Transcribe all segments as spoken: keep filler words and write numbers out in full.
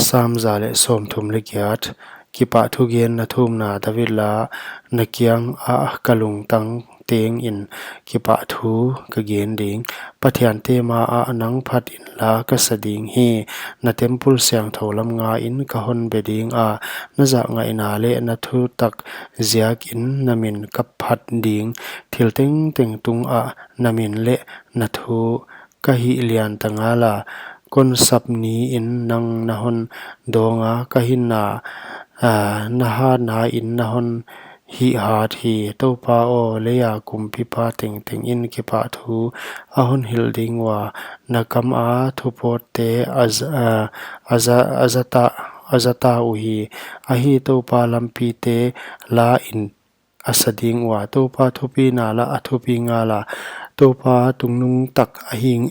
Sam za leh sawmthum leh giat. Kipahthugenna thumna. David la. Na kiangah ka lungtang tengin kipahthu ka gen ding. Pathiante maah nang phat inla ka sa ding hi. Na temple siangthou lam ngain ka hon be dinga, na zahngaihna leh na thutak ziakin na min ka phat ding. Thil tengteng tungah na min leh na thu ka hihlian ta ngala. Konsap niin nang na hon dawnga, ka hinna, ah, na hatnain na hon hihhat hi. Toupa aw, leia kumpipa tengtengin kipahthu a hon hilh ding ua, na kama thupawtte a za-, ah, a za-, a zata, a zata uhi. Ahi, Toupa lampite lain a sa ding ua, Toupa thupina lah a thupi ngala. Toupa tungnungtak ahi,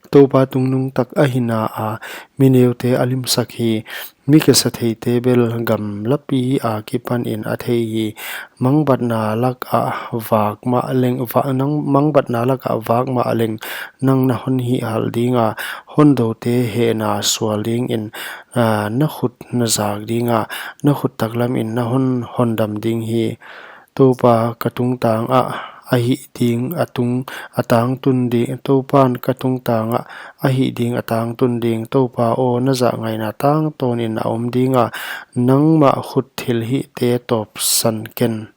Toupa tungnungtak ahina a, mi neute a limsak hi. Mi kisatheite bel gamlapi akipanin a thei hi. Mangbatna lakah vak mahleng, va-, nang mangbatna lakah vak mahleng nang na hon hihhal dinga, hondoute hehna sual dingin, ah, na khut na zak dinga, na khut taklamin na hon hondam ding hi. Toupa ka tungtangah a hih ding a tung, a tangtun ding, Toupan ka tungtangah a hih ding a tangtun ding. Toupa aw, na zahngaihna tangtawnin a om dinga, nangmah khut thilhihte tawpsan ken.